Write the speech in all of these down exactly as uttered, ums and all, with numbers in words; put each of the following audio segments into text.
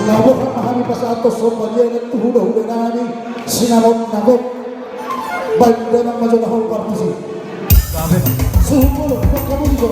Laho ma hami pasahathon somba ni anak tu hulahula nami sinamot na gok. Baen damang ma jo na hol parmusi. Suhut molo pangkamusi jo.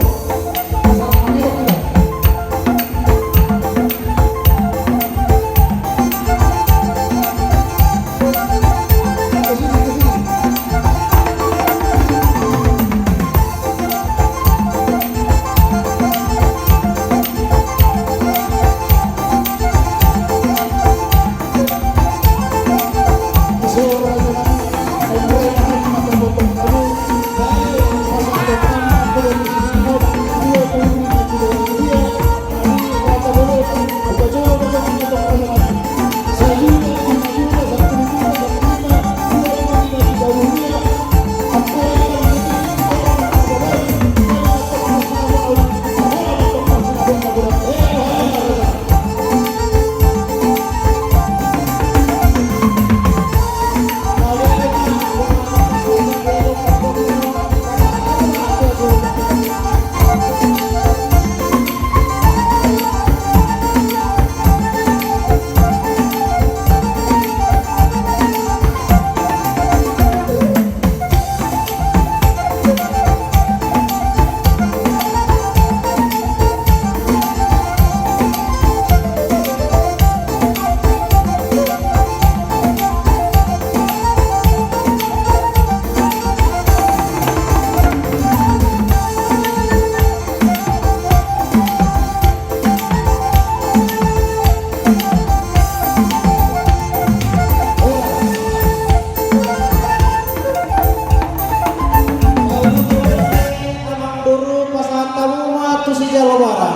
Amangboru, pasahat hamu ma tu sijalo bara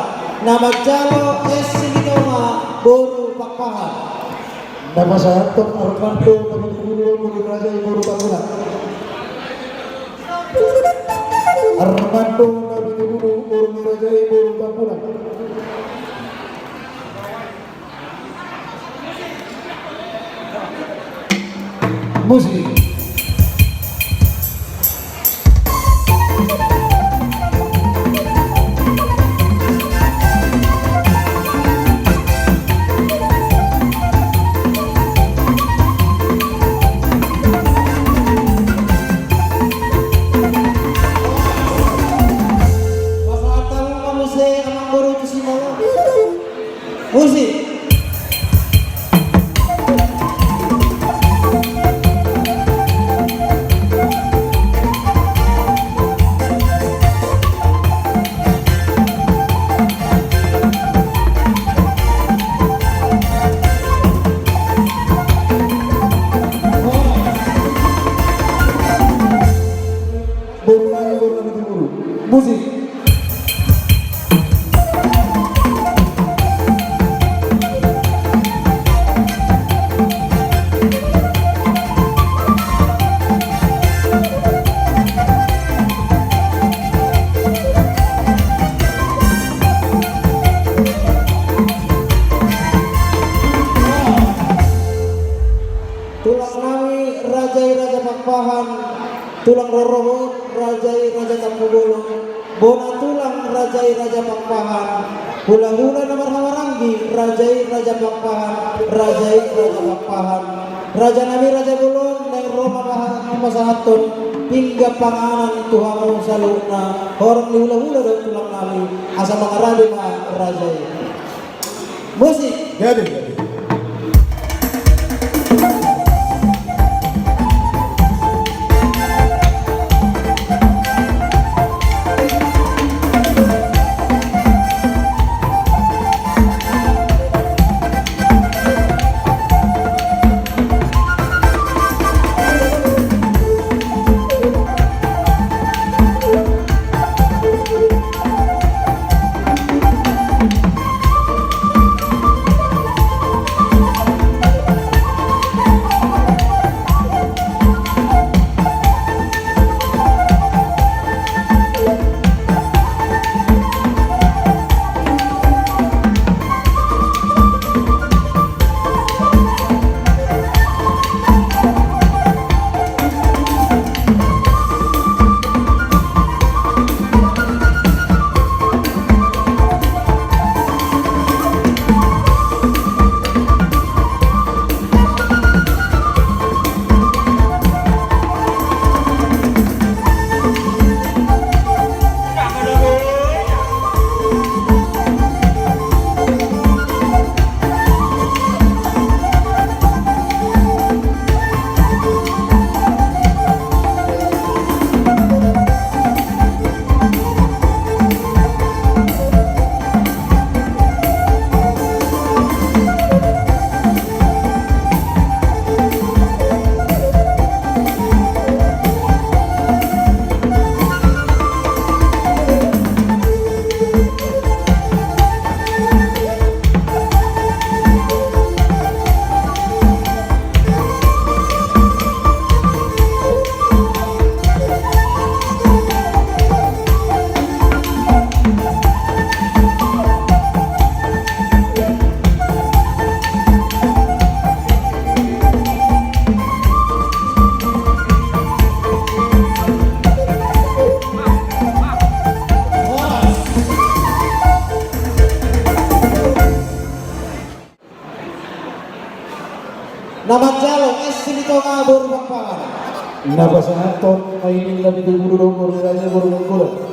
na manjalo es silitonga boru Pakpahan. Na pasahathon Armando na pinungulu boru ni raja i boru Tampunan. Armando na pinungulu boru ni raja i boru Tampunan. Musik. Pasahat hamu ma muse amangboru tu si Molo. Musik. Boru nami, boru nami Timuru. Musik. Tulang nami raja i Raja Pakpahan, tulang rorobot raja i Raja Tampubolon, bona tulang raja i Raja Pakpahan, hulahula na marhahamaranggi raja i Raja Pakpahan, raja i Raja Pakpahan, raja nami Raja Bolon, naeng ro ma pasahathon pinggan panganan tu hamu saluhutna, horong ni hulahula dohot tulang nami, asa mangarade ma raja i. Musik. Gabe, gabe. Na manjalo es di tonga boru Pakpahan. Na pasahathon ma i di lapi tu boru, boru raja, boru Nainggolan.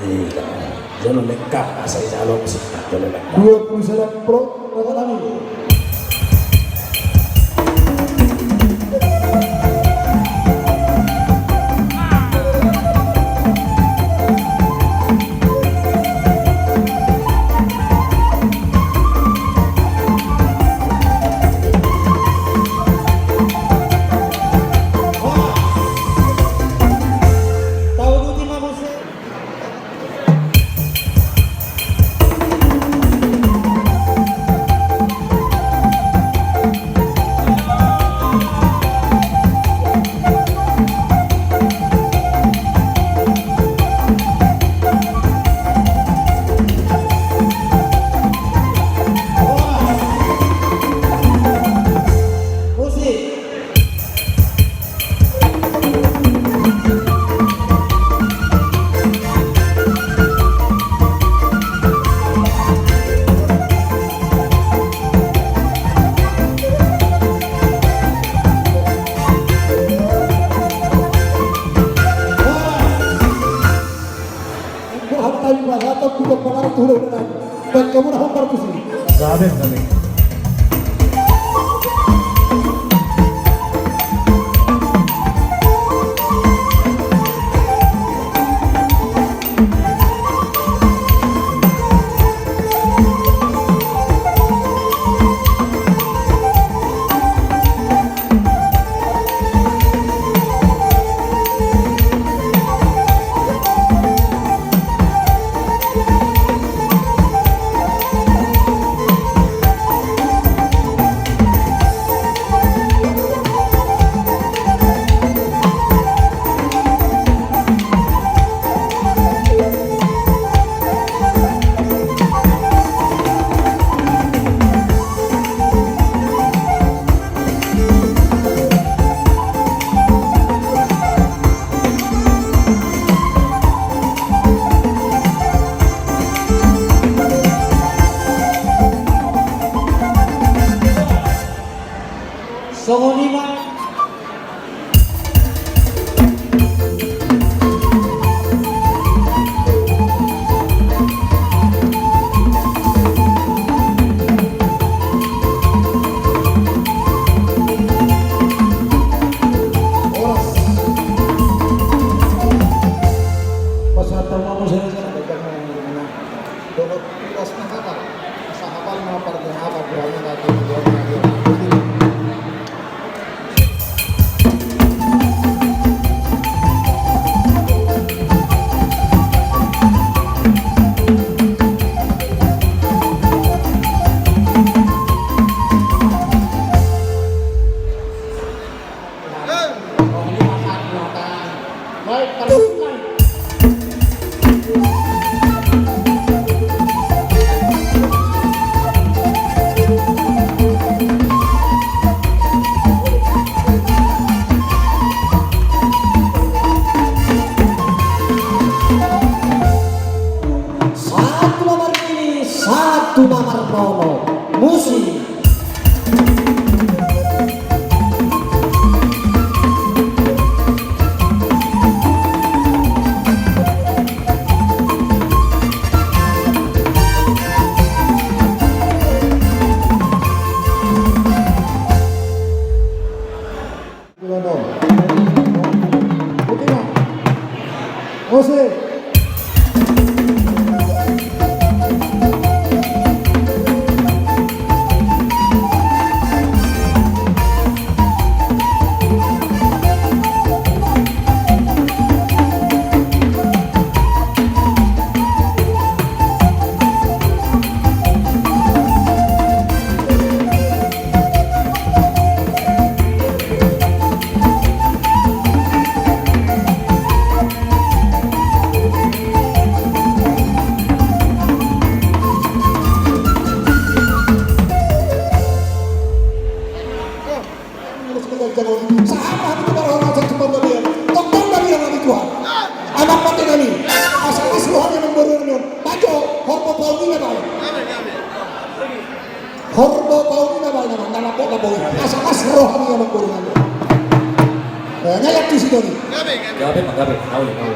Iya, jolo lengkap, asa jolo musik, jolo lengkap. Dua puluh sembilan pro, kata kami. Gabe, gabe. Songon i ma. Horas. Pasahat ma muse. Dongan tugas na hapal. Sahapal ma parjang hapal berani na tujuan na dia. Satu ma marnini, satu ma marnono. Musik. Oke, Bang. Ose. Sahat hami tu parhorasan tu Panggabean. Tongtong ma di roha ni Tuhan. Anak pate nami. Asa las roha ni amangboru nami on. Bajo, horbo Paulina bae. Horbo Paulina bae nama, nama pok na boi. Asa las roha ni amangboru nami on. Eh, nyayat tu sidoni. Gabe ma, gabe. Gabe, gabe.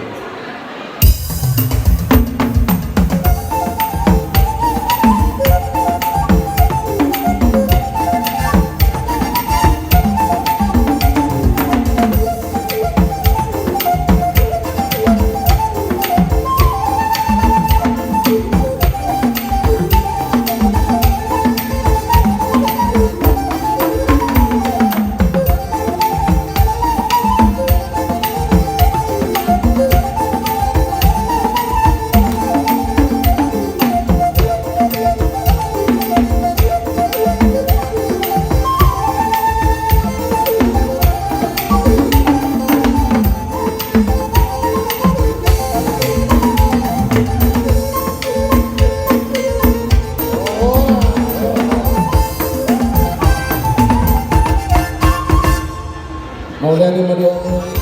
Mauliate ma di Amang.